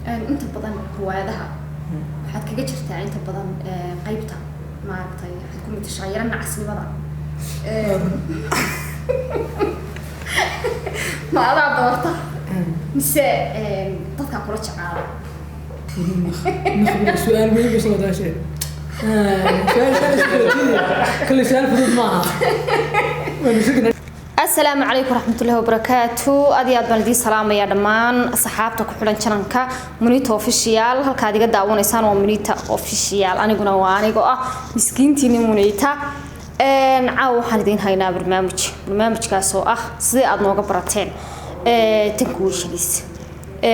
Inta badan riwaayadaha waxaad kaga jirtaa inta badan qaybta maaragtay waxaad ku matashaa yaro nacasnimada. Ma adaa doorta mise dadkaa kula jeclaada? Su-aal muhiim bay soo wadaa shee. Su-aal kale, su-aal fudud maaha. Waynu sugnaa. Asalaamu calaykum waraxmatullahi wabarakaatu. Aad iyo aad baan idiin salaamayaa dhammaan asxaabta ku xidhan channelka Munita Official. Halkaad iga daawanaysaan waa Munita Official, aniguna waa anigoo ah miskiintiini Munita. Caawa waxaan idiin haynaa barnaamij, barnaamijkaas oo ah sidii aad nooga barateen tanku weshaliis.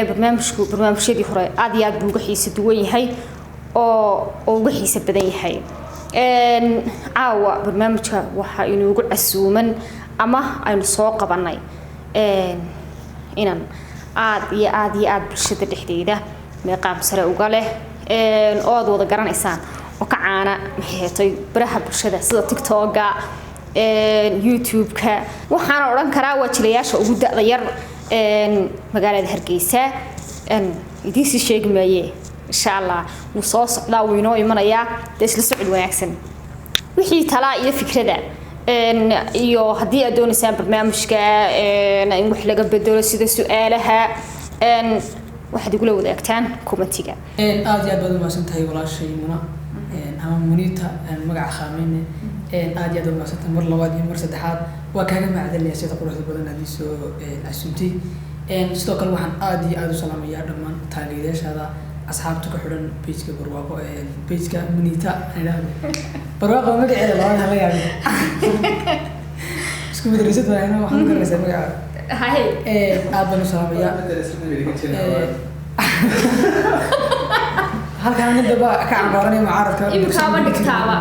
Barnaamijku barnaamijyadii hore aad iyo aad buu uga xiisa duwan yahay oo uga xiisa badan yahay. Caawa barnaamijka waxaa inoogu casuuman ama aynu soo qabanay inan aad iyo aad iyo aad bulshada dhexdeeda meeqaam sare uga leh oo aad wada garanaysaan oo ka caana maxay baraha bulshada sida TikToka, YouTube-ka. Waxaana odhan karaa waa jilayaasha ugu da'da yar magaalada Hargeysa. Idiin sii sheegi maaye, insha Allah wuu soo socdaa, wuu inoo imanayaa. Dee isla socod wanaagsan. Wixii talaa iyo fikrada iyo haddii aad doonaysaan barnaamijka in wax laga bedelo sida su-aalaha, waxaad igula wadaagtaan commentiga. Aad iyo aad baad umahadsan tahay walaashay Muna ama Munita magaca khaameyne. Aad iyo aad umahadsan tahay mar labaad iyo mar saddexaad. Waa kaaga macdalinaya sida quruxda badan aad isoo casuumtay. Sidoo kale waxaan aad iyo aad u salaamayaa dhammaan taageerayaashaada, asxaabta ku xidhan pageka Barwaaqo, pageka Munita aan idhaahdo. Barwaaqo magaceeda labaad hala yaabin, isku madrasad waayana waxaan garanaysaa magaceeda. Haye. Aad baan u salaamayaa. Halkaan nin daba ka cambaaranaya mucaaradka. Imikaaba dhigtaaba.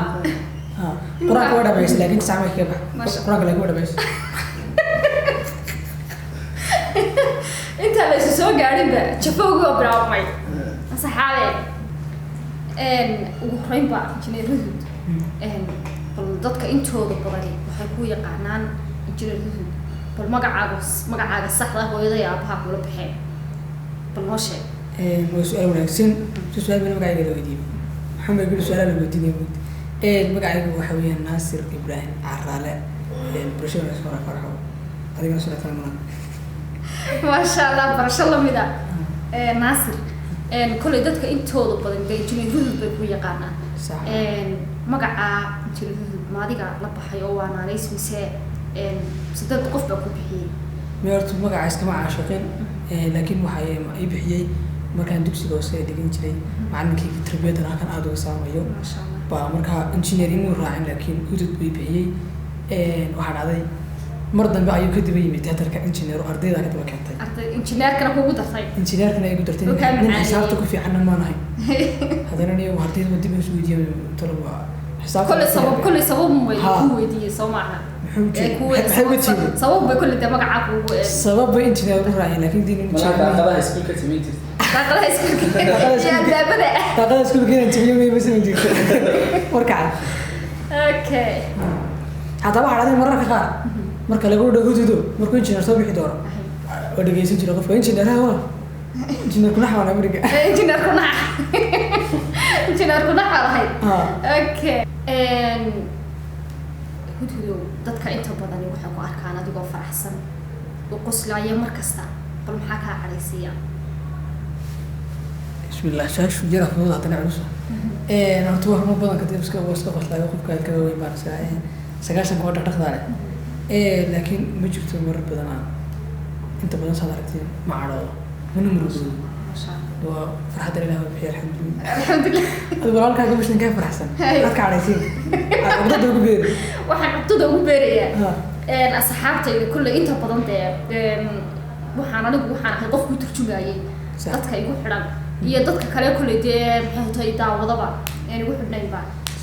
Ha, qur-aanka waa dhamaysay laakiin sax ma kaga bax. Masha. Qur-aanka laakiin waa dhamaysay. Intaan la isu soo gaadhinba jafowgii oo bilaabmay saxaabe. Ugu horreynba, Injineer Hudhud, bal dadka intooda badani waxay ku yaqaanaan Injineer Hudhud. Bal magacaaga saxda ah hooyada iyo aabaha kula baxeen bal noo sheeg. Waa su-aal wanaagsan. Si su-aal bana magacayga la weydiiyey, maxamed guri su-aalaha la weydiinaya mugdi. Magacayga waxa weeyaan Naasir Ibraahim Caraale. Bulshada wanaagsan hore farxo adigana soo kala mudan. Maasha Allah, barasho lamid ah. Naasir, kolley dadka intooda badan dee Injineer Hudhud bay ku yaqaanaan. Sax. Magaca Injineer Hudhud ma adiga la baxay oo waa naanays mise dad qof baa ku bixiyey? Mi horta magaca iskama caashiqin, laakiin waxa ii bixiyey markaan dugsiga hoose dhigan jiray macalinkii tarbiyaddan halkan aada uga saamayo. Maasha Allah. Baa markaa engineer inuu raacin laakiin Hudud bay bixiyey. Waxaa dhacday mar dambe ayuu kadib yimid teatarka engineer oo ardayda ka daba keentay. Arday injineerkana kugu dartay. Injineerkana ay igu dartay. Oo kaa nin macaaniyey. Xisaabta ku fiicanna maan ahay. Haddana niyo ardayda dib isu weydiiyay talo waa xisaabta. Kolley sabab way Ha. ku weydiiyey, soo maaha? Muxuu Ee, jeeday? ku Maxay uga jeeday? Sabab bay kolley dee magacaa kugu Sabab bay engineer ugu raaceen laakiin diin Malaha engineer daaqadaha iskuulka samayn jirtay. Daaqadaha iskuulka Daaqadaha iyo iskuulka. albaabada. Daaqada iskuulka inaan jabiyo may samayn jirto warkaca. Okay. Haddaba waxaa dhacday mararka qaar marka lagu dhaho Hududo, markuu engineer soo bixi doono oo dhegeysan jiro qofka engineer ha waa engineer kunax baan America. Injineer kunax, injineer kunax baa lahayd. Ha. Okay. Hudhudow, dadka inta badani waxay ku arkaan adigoo faraxsan oo qoslaaya mar kasta. Bal maxaa kaa cadhaysiiya? Bismillah, shaashu jira fudud haddana culus. Horta wax ma badan kadib iska waa iska qoslaayo. Qofka ka weyn baan iska 90 waa dhaqdhaqdaa leh, laakiin ma jirto marar badan aan inta badan saad aragtiin ma cadhoodo mana murugoodo. Masha Allah. Waa farxadda Ilaah waa bixiya, alxamdulilah. Alxamdulilah. Adigu walaalkaaga bishan kaa faraxsan Hay. maxaad ka cadhaysiin cudada ugu beeri? Waxaan cubtada ugu beerayaa Ha. Asxaabtayda kulley inta badan dee waxaan anigu waxaan ahay qof ku turjumayay Sax. dadka igu xidhan iyo dadka kale kulley dee maxay tahay daawadaba aan igu xidhnaynba,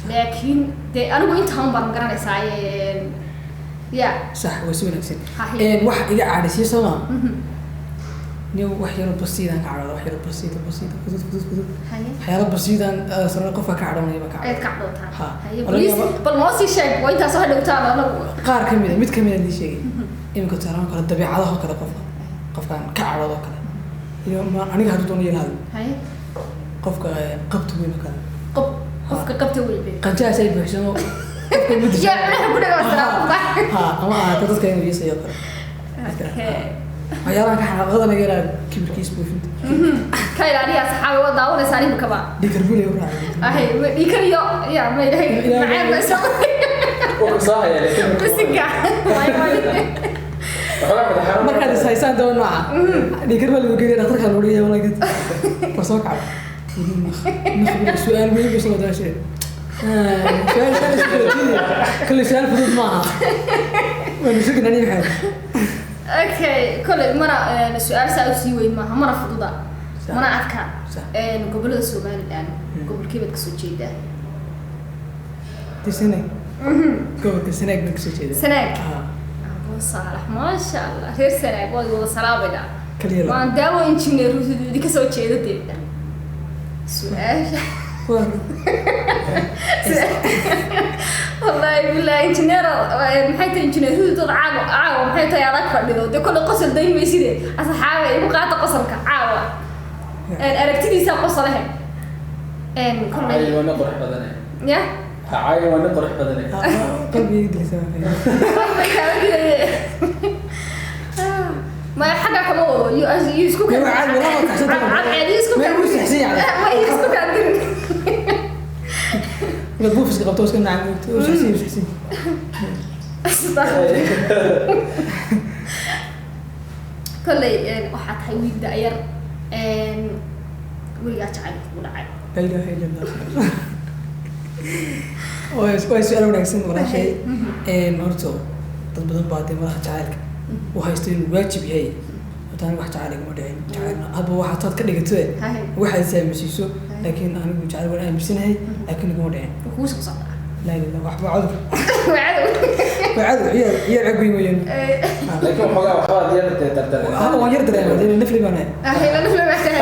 laakiin dee anigu intaan baan garanaysaa ya. Sax, waa si wanaagsan. Haye. Wax iga cadhaysiiya soo maa nin wax yaro basiidaan ka cadhooda, wax yaro basiida basiida fudud fudud fudud. Haye. Waxyaalo basiidaan sarre qofka ka cadhoonaya baan ka Ayaad cadhooda. ka cadhootaa? Ha. Haye. Wala Baliis bal noo sii sheeg, waa intaasoo hadhowtaan anagu. Qaar ka mid a, mid ka mid a idin sheegay iminka tusaalahan kale dabeecadaha oo kale, qofka qofkaan ka cadhoodo kale. Iyo aniga hadduu doono yala hadlo. Haye. Qofka qabta weyn oo kale. Qofka qabta weyn. Qanjahaas ay buuxsamo qofka ma disho. Yaa cunaha ku dhagaa sara qofka. Ha, ama ahaato dadka inuu yeesayo kale. Okay. Waxyaalahan ka xanaaqada laga yaraa kibirkiis buufinta. Ka ilaaliya asxaabi, waa daawanaysaa imikaba. Dhiigarbulay u raacay. Ahay, ma dhiikariyo ya ma ilahay macaan ma soo. Wuu soo hayaa, laakiin bisinka waay waay. Waxoogaa madax xanuun. Markaad is haysaan daba nooca dhiigar baa lagu geynaya dhakhtarka, loo dhigaya walaa war soo kaco. Su-aal muhiim bay soo wadaa shee. Su-aal shan isku weydiinaya kale, su-aal fudud maaha, waanu sugin aniga maxay. Okay, koley mana su-aal saa usii weyn maaha, mana fududa, mana adka. Sax. Gobolada Somaliland, gobolkee baad kasoo jeedaa? Dee Sanaag, gobolka Sanaag baan kasoo jeedaa. Sanaag. Ah. Abu Saalax, maasha Allah, reer Sanaag waad wada salaamayna. Kaliya la waan daawo injineer huduudi kasoo jeeda dee su-aasha. Wallahi billahi, injineer maxay tahay, injineer huduud caawa caawa maxay tahay adag fadhido dee kolle qosol dayn mayside. Asxaabe, igu qaata qosolka caawa. Aragtidiisa qosolahe kolley. Caayi waa nin qurux badane. Ya. Ha, caayi waa nin qurux badane. Qalbiga dilisa. Way kaaga dilaye. Maya, xagga kama wado iyo isku Ma waa caadi, walaa waa saxsan tahay. Cadceed iyo isku Ma wuu saxsan yahay. Ma iyo isku kaadirin. Markaad buufiska qabto iska nacam moogto, wuu saxsan yahay, wuu saxsan yahay. Kolley waxaa tahay wiil da'yar, weligaa jacayl kugu dhacay? Laa ilaaha illa Allah. Waa su-aal wanaagsan, walaashay. Horta dad badan baa dee madaxa jacaylka u haysta inuu waajib yahay. Horta aniga wax jacayl iguma dhicin. Jacaylna hadba waxaad taad ka dhigato Haye. waxaad is aaminsiiso, laakiin anigu jacayl waan aaminsanahay, laakiin iguma dhicin. Wuu kugu soo socdaa. Laa ilaaha illa, waxba cudur. Waa cadow. Waa cadow, ciyaar ciyaar cag weyn. Laakiin waxoogaa waxbaad yar dee dardaray. Waan yar dareemay dee, nafli baan ahay. Ahay, la nafla baa tahay.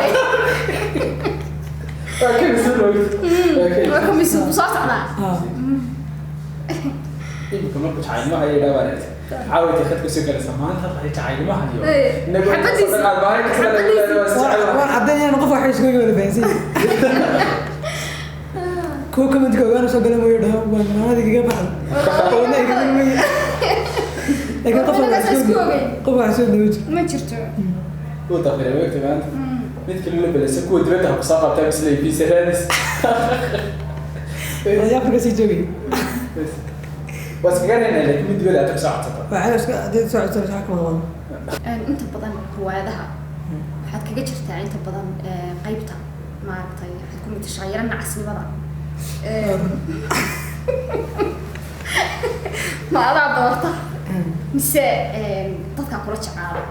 Waa ka masuul ogid. Waa ka Waa ka misuul, wuu soo socdaa. Ah. Imika markuu jacayl ma hayo idhaa baan aragtay. Caawiti khadka soo galaysa maanta waxay jacayl ma hayo. Eh, Inagu xabadiisa. maalin kasta lagu leeyahay waa is jecel. Waan caddaynayaan qof waxay isku wada fahansan yihiin. Kuwa commentka ogaana soo gala mooyo dhaho waan maanada igaga baxda oona igaga mooye, laakiin qof Inagaas isku ogeyn. qof wax soo dhawo jiro. Ma jirto. Wuu daqiray wegta maanta. Mid kale la belaysa kuwa dibadda ha kusoo qabtaa isla visa raadis. Ayaa Afrika sii joogay. Waa iskaga reynaa, laakiin mid dibadda aad kusoo codsato. Waa cadaw iska haddii soo codsan sax kuma qaban. Inta badan riwaayadaha waxaad kaga jirtaa inta badan qaybta maaragtay waxaad ku matashaa yara nacasnimada. Ma adaa doorta mise dadkaa kula jeclaada?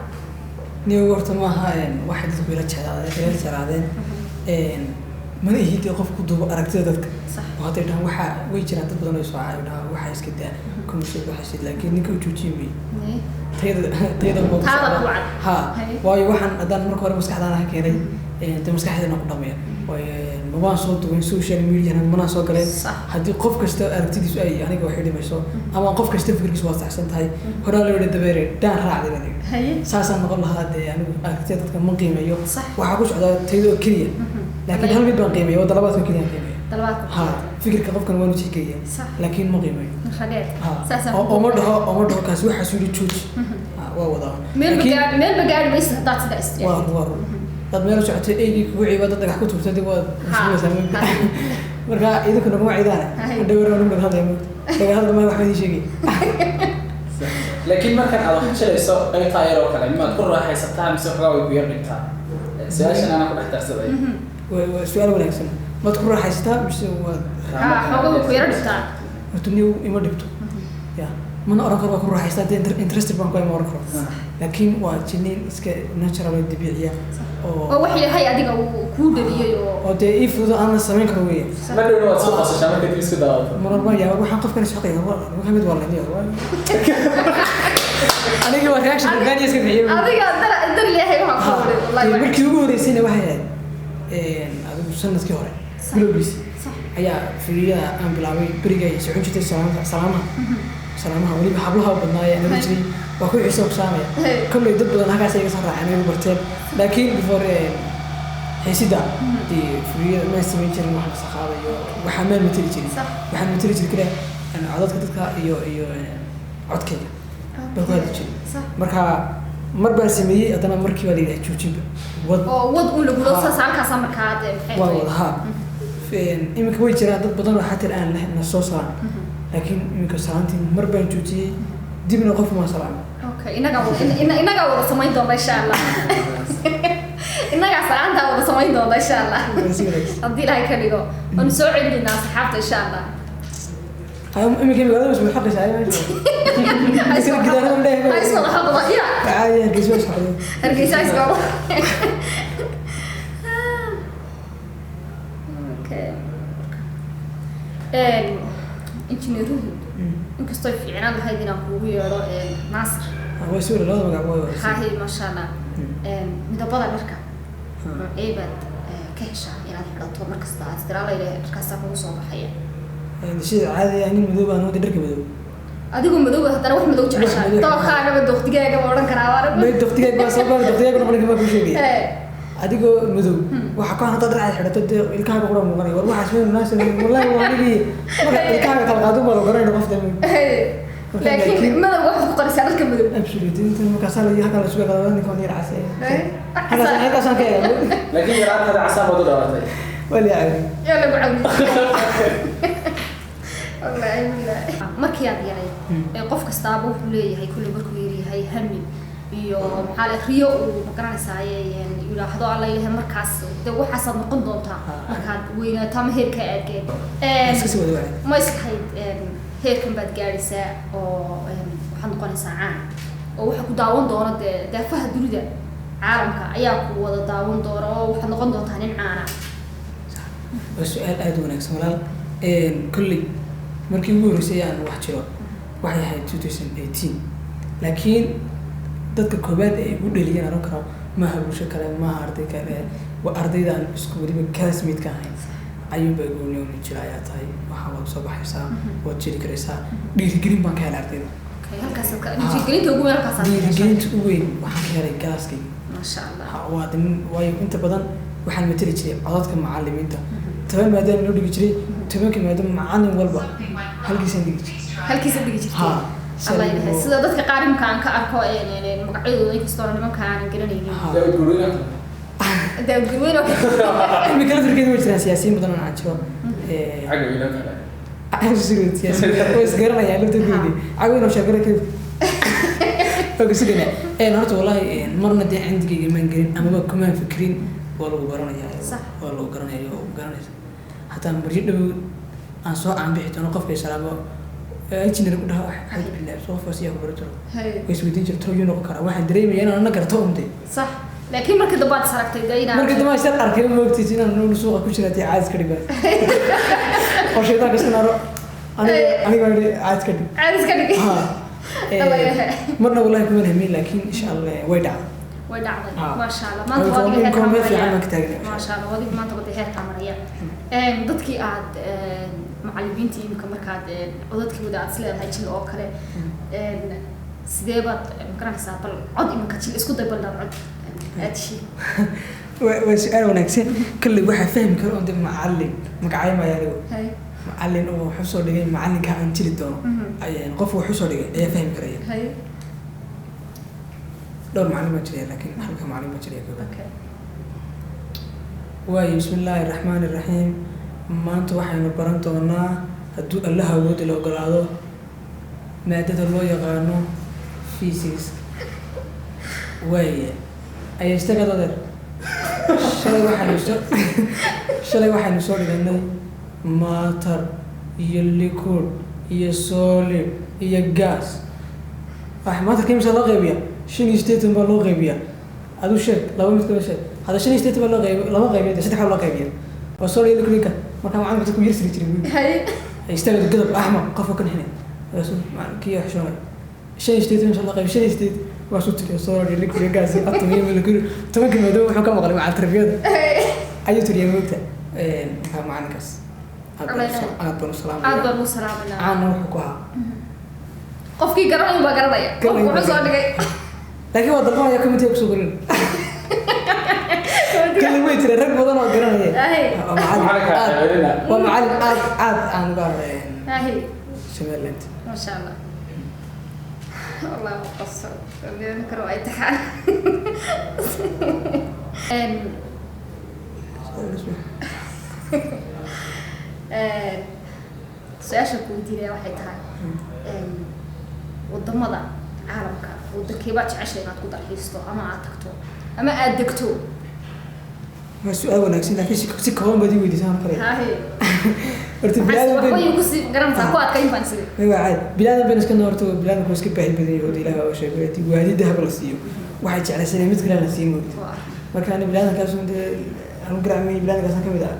Niyow, horta maaha waxay dadku ila jeclaadeen, ila jeclaadeen. Mana ihi dee qof ku duuba aragtida dadka. Sax. Oo hadday dhahaan waxaa way jiraan dad badan oo soo caayo dhahaa waxaa iska daa commercial waxaa shid, laakiin ninka u joojiyey may tayada tayada ma ku Taada socdaa. ku cad. Ha. Haye. Waayo waxaan haddaan marka hore maskaxdaan ka keenay dee maskaxdeena ku dhamaya. Waayo mabaan soo duwin social mediana, manaan soo galeen. Sax. Haddii qof kasta aragtidiisu ay aniga waxay dhimayso ama qof kasta fikirkiisu waa saxsan tahay, horaa loo yidhi dabeere dhaan raacday baan yidhi. Haye. Saasaan noqon lahaa dee, anigu aragtida dadka ma qiimeeyo. Sax. Waxaa ku socdaa tayada oo keliya, laakiin hal mid baan qiimeeya oo dalabaadka keliya aan qiimeeya. Dalabaadka. Ha, fikirka qofkan waanu tixgeliya, Sax. laakiin ma qiimeeyo. Rageed. Ha. Saasaan. Oo ma dhaho kaasi waxaas yidhi jooji. Ha, waa wadaa. Meel ma Laakiin- gaadhi, meel ma gaadhi maysid haddaad sidaa istiraahid. Waa run, dad meel u socotay eygii kugu ciiba dad dhagax ku tuurtay dib waad mashquulaysaa. Ha. Marka idinku naguma ciidaane. Hay. Dhawr anigu dhaga hadlaya moogta, dhaga hadla ma waxba idiin sheegay. Laakiin markan aad wax jilayso qaybtaa yar oo kale, maad ku raaxaysataa mise waxoogaa way ku yar dhigtaa? Su-aashan anaa ku dhex darsaday. Waa su-aal wanaagsan. Maad ku raaxaysataa mise waad Ha, xoogaa way ku yara dhigtaa. Horta niw ima dhibto ya, mana oran karo waa ku raaxaystaa dee, interested baan ku ahay ma oran karo, laakiin waa jiniin iska natural oo dabiiciya oo oo wax Ilaahay adiga uu kuu dhaliyay oo oo dee ii fududo aan la samayn karo weeye. Ma dhowna waad soo qasashaa marka dib isku daawato? Marar baan yaaba waxaan qofkan isxaqaya waa mid waa leniyo anigii waa reaction Albania iska bixiyay. Adiga dar Ilaahay waxaa ku waday wallahi. Dee markii ugu horeysayna waxay ahayd adigu sanadkii hore Sax. bilowgiisi Sax. ayaa fiidiyada aan bilaabay beriga ay socon jirtay salaamaha salaamaha. Salaamaha weliba hablaha u badnaaya aan oran jiray waa ku xiiso ku saamaya. Kolley dad badan halkaas ay iga soo raaceen, ay igu barteen, laakiin before xiisida dee furiyada ma samayn jirin wax la saqaadayo, waxaa maan mateli jirin. Waxaan mateli jiray kaliya codadka dadka iyo codkayga baan ku hadli jiray. Marka mar baan sameeyey, haddana markii baa la yidhaha joojinba, wad. Oo wad uun lagulo. Ha. Saas halkaasa markaa dee maxay waa tahay? Wada haa. Iminka way jiraan dad badan oo xataa aan na soo saran, laakiin iminka salaantii mar baan joojiyey, dibna qof maan salaamin. Okay, inagaa wada samayn doona insha Allah, inagaa salaantaa wada samayn doona insha Allah. Waa si wanaagsan. Haddii Ilaahay ka dhigo waanu soo celinaynaa asxaabta insha Allah. Iminka magaalada mas xaqaysa ay meesha gidaarada dheer. Ha is wada xaqda ya. Caadi Hargeysa waa socday. Hargeysa is wada. Okay, injineeruhu inkastoo ay fiicnaan lahayd inaan kuugu yeedho Naasir. Waa si wada, labada magac waa. Haahi, maasha Allah. Midabada dharka noocee baad ka heshaa inaad xidhato markasta aad istiraa layidhaha dharkaasaa kugu soo baxaya? Sida caadi ah nin madow baan wada, dharka madow. Adigu madow, haddana wax madow jeceshaa? Wax madow. Dookhaagaba dooktigaagaba odhan karaa waa. May, doqtigaag baa soo baa doqtigaag noqon baa ku sheegaya. Adigoo madow waxa ka hada dhar aad xidhato dee ilkahaaga qura muuqanaya. War waxaas ma munaasib, wallahi waa anigii marka ilkahaaga kala qaado baa la garanaya qof dambe. Laakiin madow waxaad ku qarisaa dharka madow. Absolutely, inta markaasaa la halkaa la suga qaado ninkan yar cas halkaas halkaasaan ka eego. Laakiin yaraantaada casaan baad u dhalatay. Waa la caawiye. Yaa lagu cawiyey, wallaahi billaahi. Markii aad yaray ee qof kastaaba wuxuu leeyahay kulli markuu yaryahay hami iyo maxaa la riyo uu magaranaysaa yidhaahdo alla ilahay markaas dee waxaasaad noqon doontaa markaad weynaato ama heerka aad gaadho. Iska sii wada wacay. Ma islahayd heerkan baad gaadhaysaa oo waxaad noqonaysaa caan oo waxa ku daawan doona dee daafaha dunida caalamka ayaa ku wada daawan doona oo waxaad noqon doontaa nin caana? Waa su-aal aada u wanaagsan, walaal. Kolley markii ugu horreysay aan wax jiro waxay ahayd 2018, laakiin dadka koowaad ee igu dhaliyeen oran karo maaha bulsho kale, maaha arday kale, waa ardayda aan isku weliba classmate ka ahayn ayuunbaa gooni jira ayaa tahay, waxaa waad soo baxaysaa, waad jiri karaysaa. Dhiirigelin baan ka helay ardayda. Okay, halkaas dhiirigelinta ugu weyn halkaas aad ka heshay. Dhiirigelinta ugu weyn waxaan ka helay galaaskayga. Maasha Allah. Ha, waa waayo inta badan waxaan mateli jiray codadka macalimiinta. 10 maadaama loo dhigi jiray, 10-ka maadaama macalin walba halkiisaan dhigi jiray. Halkiisa dhigi jirtay. Ha. Allah ilahay, sida dadka qaar imka aan ka arko magacyadooda, inkastoo nimanka aanan garanaynin. Ha. Daawud Gurweyne. Daawud Gurweyne oo kale. Imika laftirkeeda way jiraan siyaasiyiin badan oo aan jiro. Cagaweyne oo kale. Siyaasiyiin way isgaranayaan laftirkeedii, cagaweyne oo sheekada kadib waa ku suganaa. Horta wallahi marna dee cindigayga maan gelin amaba kumaan fikirin waa lagu baranayaa. Waa lagu garanaya oo garanaysa hataa maryo dhow aan soo caanbixi doono qofka salaamo engineer ku dhaha axad billah soo qofkaas yaa ku bari jiro. Way isweydiin jirto yuu noqon karaa, waxaan dareemaya inaan na garto unde. Sax, laakiin markii dambe aad is aragtay dee inaad Markii dambe aan arkay, ma ogtid inaan nuun suuqa ku jira dee caadis ka dhig oo shaydaanka iska naaro, aniga aniga yidhi caadis ka dhig. Caadi iska dhig. Ha. Allah ilahay. Marna wallahi kuma hamin, laakiin insha Allah way dhacday. Way dhacday. Ha. Maasha Allah, maanta waa adiga Inkoon heerkaa meel fiican maraya. baan ka taagnay. Maasha Allah, waa adiga maanta wada heerkaa maraya. Dadkii aad macallimiinta imika markaad codadkii wada aad isleedahay jil oo kale, sidee baad magaranaysaa bal cod imika jil isku day bal inaad cod aad heshiin? Waa su-aal wanaagsan. Kolley waxaa fahmi kara un de macallin magacyo maya anigu macallin oo wax usoo dhigay macallinka aan jiri doono qof wax usoo dhigay ayaa fahmi karaya. Dhowr macallin baa jiraya, laakiin halka macallin baa jiraya koobaad. Waayo, bismi illaahi raxmaani raxiim. Maanta waxaynu baran doonaa hadduu Allaha awoodda la ogolaado maadada loo yaqaano physics. Waaya ayaa istagad adeer, shalay waxaynu soo dhiganay matter iyo liquid iyo solid iyo gas. Wax matterka imisa loo qaybiya? 85 baa loo qaybiya. Adu sheeg laba mid kala sheeg hadda. 85 baa loo qaybiya, lama qaybiya dee, saddex baa loo qaybiya oo solid iyo liquidka. Marka macalinka dadku yarsiri jiray wiil. Istaagay gadab axmaq qofka kan xinay markaasuu kii xishoonay 85 imisa loo qaybiya? 85 waa soo tiriya solid iyo liquid iyo gas iyo atom iyo molecule. 10-ka maadoo wuxuu ka maqlay macal tarbiyada ayuu tiriya moogta. Marka macalinkaas aad baan u Aad salaamaya. baan u salaaminaa. Caanna wuxuu ku ahaa Qofkii garanaya baa garanaya. Garanaya qofku wuxuu soo dhigay. Laakiin waa dalbanaya, commentiga kusoo qorin. Kale way jira rag badan oo garanaya. Waa macallin Macalinka aad celina. Waa macallin aad aad aan uga Ahi. Somaliland. Masha Allah, والله مقصر karo ay taxaan. Su-aasha ku weydiinaya waxay tahay, wadamada caalamka wadankee baad jeceshay inaad ku dalxiisto ama aad tagto ama aad degto? Waa su-aal wanaagsan, laakiin si kooban baad ii weydiisaan kale. Haye. Horta bilaadan waxba ben kusii garanaysaa ku adkayn baan sidii. May, waa caadi. Bilaadan ben iska noorto, bilaadanku iska baahi badan yahay. Ilaah baa u sheegay, haddii waadi dahab la siiyo waxay jeclaysanay mid kale la siin moogta. Marka ani bilaadankaas un dee anu garaacmay, bilaadankaasaan ka mid ah,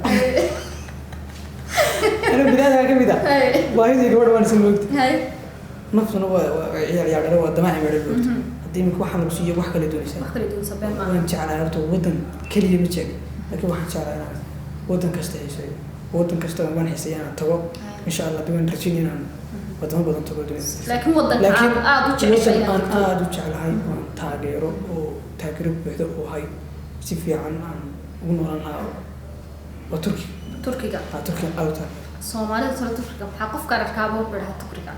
anu bilaadankaa ka mid ah. Baahidii gabadha waan iska moogta. Naftuna waa ciyaar ciyaar dhalo, waa damaaci meedho moogta. Haddii iminka waxaan lagu siiyo wax kale doonaysaa. Wax kala duwan sabeen maaha. Waan jeclahay horta waddan keliya ma jecli, laakiin waxaan jeclahay inaan waddan kasta xiiseeyo, waddan kasta waan xiiseeya inaan tago, insha Allah. Dee waan rajaynaya inaan wadamo badan tago dunida. Laakiin wadanka laakiin aad aad u jeceshay waddan inaad aan tagto? Aada u jeclahay oon taageero oo taageero buuxda oo hay si fiican aan ugu noolaan lahaa waa Turki. Turkiga? Aa, Turkiga aada u taageero. Soomaalida tole Turkiga maxaa qofkaan arkaaba wuxuu dhahaa Turkiga.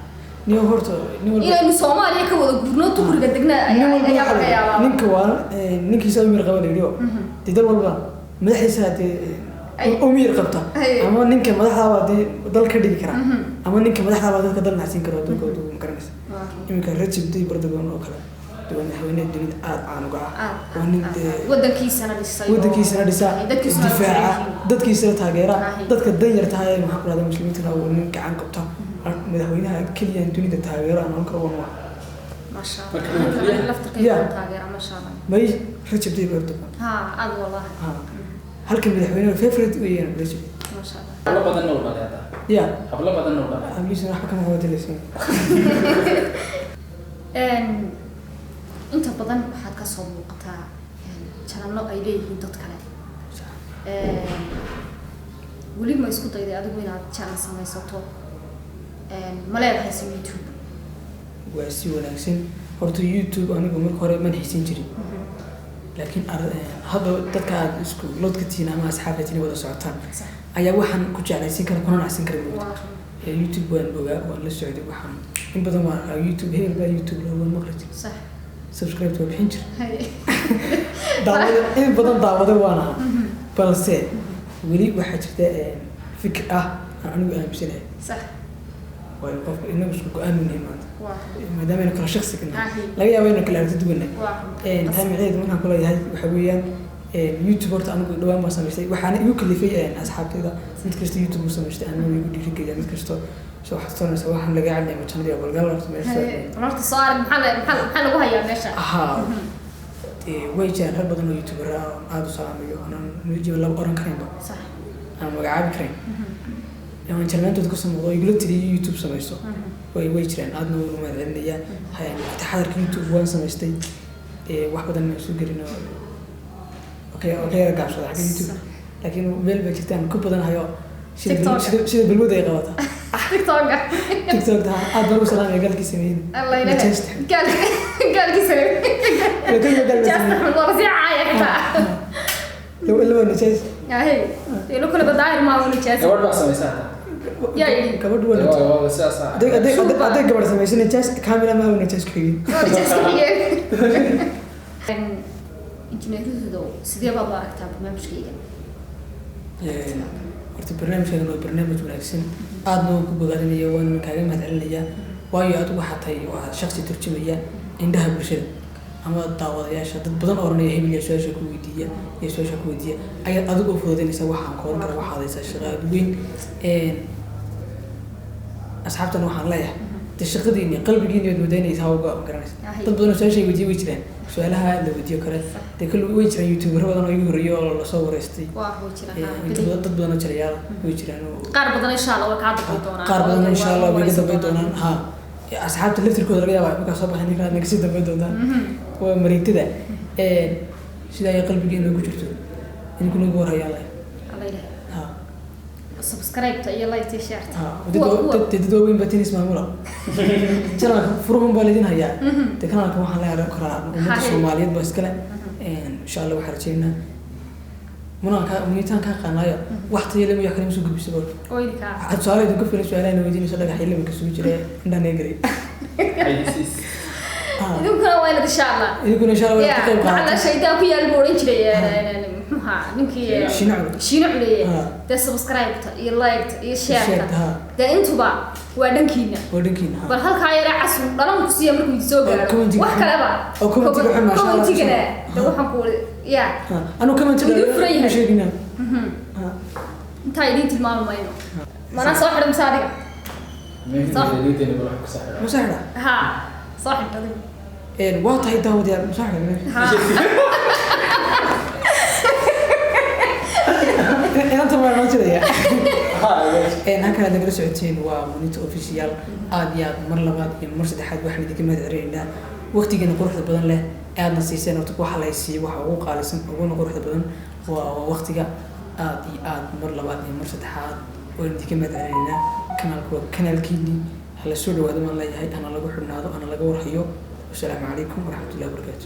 Nin horta nin walba Inaynu Soomaaliya ka wada guurno, Turkiga degna nin ayaa walba ayaa waxaa laga la yaabaa. Ninka waa ninkiisa u miyir qaba la yidhi oo dee dal walba madaxdiisa dee u miyir qabta ama ninka madaxdaabaa dee dal ka dhigi karaa ama ninka madaxdaabaa dadka dal nacsiin kara adduunkooda, ma garanaysa? Iminka Recep Tayyip Erdogan oo kale dee waa madaxweyne dunida aada caan uga ah. Aad waa nin dee wadankiisana dhisay oo- wadankiisana dhisa, dadkiisuna difaaca, dhisay. dadkiisana taageera, dadka danyarta ah ee maxaa ku rahda muslimiintana uu nin gacan qabta. Madaxweynaha keliya dunida taageero aan oran karo waan waa. Masha Marka Allah. keliya- Laftirkayga Yeah. taageera, masha Allah. May, Recep Tayyip Erdogan. Ha, aad wallahi. Ha, halka madaxweyne favorite weeyaan Recep. Masha Allah. Hablo badanna u dhalay hadda. Ya. Hablo badanna u dhalay. Habliisana waxba kama qabatileysan. Inta badan waxaad ka soo muuqataa channelo ay leeyihiin dad kale. Weli ma isku dayday adigu inaad channel samaysato? Ma leedahay se YouTube? Waa si wanaagsan. Horta YouTube anigu marka hore man xiisin jirin, laakiin hadda dadka aad isku loodka tihiin ama asxaabta tihiin wada socotaan ayaa waxaan ku jeclaysiin kara kuna nacsin kara moogta. YouTube waan ogaa, waan la socday, waxaan in badan waan arkaa YouTube, hebel baa YouTube loo waan maqli jir, subscribe waa bixin jir, daawada in badan daawaday waan ahaa, balse weli waxaa jirta fikir ah aan anigu aaminsanahay. Waayo qofka inagu isku go-aan nahay maanta, maadaama aynu kala shaksi ka nahay, laga yaabo inaynu kala aragti duwannahay. Taa micnaheedu markaan kuleeyahay waxa weeyaan, YouTube horta anigu dhawaan baan samaystay, waxaana igu kalifay asxaabtayda. Mid kasta YouTube uu samaystay, anigu igu dhiirigeliya. Mid kasto soo waxaad waxaan laga cadlaya majanadii balgal horta meesha. Horta soo arag maxaa lagu hayaa meesha. Haa, way jiraan rag badan oo youtuber ah oo aada u salaamayo, aanan nujiba laba oran karaynba, aan magacaabi karayn, aan jarmaantooda kasoo muuqdo oo igula tiriyay YouTube samaysto. Way jiraan, aadna waan u mahadcelinayaa. Waqti xadarka YouTube waan samaystay, wax badan aan soo gelin oo ka yara gaabsada xagga YouTube, laakiin meel bay jirtaan ku badanahayo sida TikTok. Sida balwada ay qabata. TikToka. TikTok aad baan u salaamaya galkii sameeyey. Allah ilaha. Manchester. Gaalkiisa. Laakiin ma gaal Chester sameeyey. waa lasii caaya xitaa. Laba Manchester. Ahe, ilo kale badaahir maa uu nijaas. Gabadh baa samaysa hadda. Yaa yidhi. Gabadhu waa Manchester. Waa sidaas ah. Hadday gabadh samayso nijaas kamila maaha nijaas ku xigin. Waa nijaas ku xigeen. Injineeradooda sidee baad u aragtaa barnaamijkayga? Horta barnaamijkan waa barnaamij wanaagsan, aadna waan ku bogaadinaya, waan kaaga mahadcelinaya, waayo adigu waxaa tahay waa shaksi turjumaya indhaha bulshada ama daawadayaasha. Dad badan oo oranaya hebel yaa su-aasha ku weydiiya iyo su-aasha ku weydiiya ayaad adigu u fududaynaysaa. Waxaan ku oran kara waxaad haysaa shaqo aad u weyn. Asxaabtana waxaan leeyahay de shaqadiini qalbigiini waad moodaynaysaa uga garanaysa. Dad badan oo su-aasha ay weydiiya way jiraan, su-aalaha la weydiiyo kale dee kulli way jiraan. Youtubero badan oo igu horreeyay oo lasoo wareystay, Waa way jiraan. Inta badan dad badan oo jirayaal way jiraan oo Qaar badan insha Allah way kaa dambayn doonaan. Qaar badan insha Allah way ka dambayn doonaan. Ha, asxaabta laftirkooda laga yaabaa markaa soo baxay ninkaa naga sii dambayn doontaan. Waa mareegtada sida ay qalbigeena ku jirto in kunagu warhayaan leh. Allah ilaha. Ha. Subscribe-ta iyo like-ta iyo share-ta. Ah, dad waaweyn baa tennis maamula. Channelka furuhun baa laydin hayaa. Dee kanaalka waxaan la yeelan karaa ummadda Haye. Soomaaliyeed baa iskale. Insha Allah waxaan rajeynaa munaan kaa munitaan kaa qaanaayo wax tayo leh wax kale ma soo gudbiso bal. Oo idinkaa. Waxaad su'aalo idinku filan, su'aalaha weydiinayso dhagax ilmi ka sugi jiray indhaan eegaray. Xayeysiis. Idinkuna waa inaad insha Allah Idinkuna insha Allah waa ka qayb ya macalla qaadataan. Shaydaan ku yaal buu odhan jiray, muxuu ahaa ninkii Shiino Cule. Shiino Culeye. Dee subscribe-ta iyo like-ta iyo share-ta, share-ta, ha. Dee intuba waa dhankiina. Waa dhankiina, ha. Bal halkaa yara casu dhalan ku siiya markuu soo Oo gaaro commentiga wax xun. kaleba. Oo commentiga xun, masha Allah. Commentigana dee waxaan ku ya Ha, anuu comment Idin furan yahay. ma sheegina. Ha. Intaa idiin tilmaami mayno, mana soo xidho mise adiga? Sax. Meesha bal wax ku saxira. Ma saxda? Ha, soo xidh adiga. Waa tahay daawadayaal, ma saxda? Ha. Inanta waa noo jiraya. Ha, meesha. Halkan aad nagala socoteen waa Munita Official. Aad iyo aad mar labaad iyo mar saddexaad waxaan idinka mahad celinaynaa waqtigeena quruxda badan leh ee aadna siiseen. Horta waxa la siiyo waxa ugu qaalisan uguna quruxda badan waa waqtiga. Aad iyo aad mar labaad iyo mar saddexaad waan idinka mahad celinaynaa. Kanaalku waa kanaalkiinii, hala soo dhawaado maan leeyahay, hana lagu xidhnaado, hana laga warhayo. Wasalaamu calaykum waraxmatullahi wabarakaatu.